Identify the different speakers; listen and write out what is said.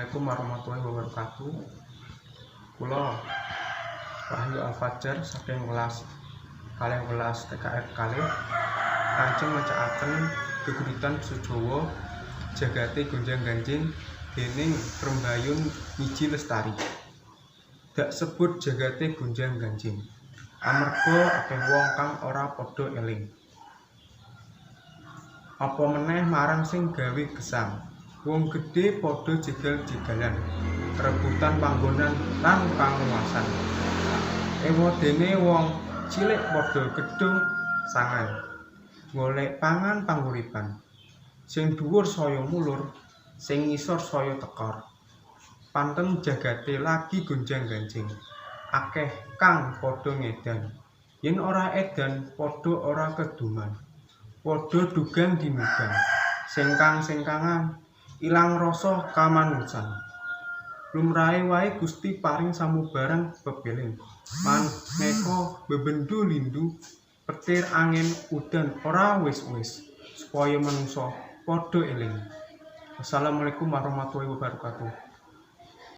Speaker 1: Assalamualaikum warahmatullahi wabarakatuh. Kula Wahyu Al Fajar saking kelas 12 TKR kalih ajeng macakaken geguritan basa Jawa Jagate Gonjang Ganjing dening Rembayun Wiji Lestari. Dak sebut jagate gonjang ganjing amarga akeh wong kang ora padha eling. Apa meneh marang sing gawe gesang. Wong gedhe padha jegal-jegalan, rebutan panggonan lan panguwasan. Ewadene wong cilik padha gedhong sangan, golek pangan panguripan. Sing dhuwur saya mulur, sing ngisor saya tekor. Panten jagate lagi gonjang-ganjing, akeh kang padha ngedan. Yen ora edan padha ora keduman. Padha dugang dinugang, sengkang-sengkangan, ilang rasa kamanusan. Lumrahe wae Gusti paring samubarang pepeling. Maneka bebendu lindu, petir angin udan ora wis-wis supaya manungsa padha eling. Wassalamualaikum warahmatullahi wabarakatuh.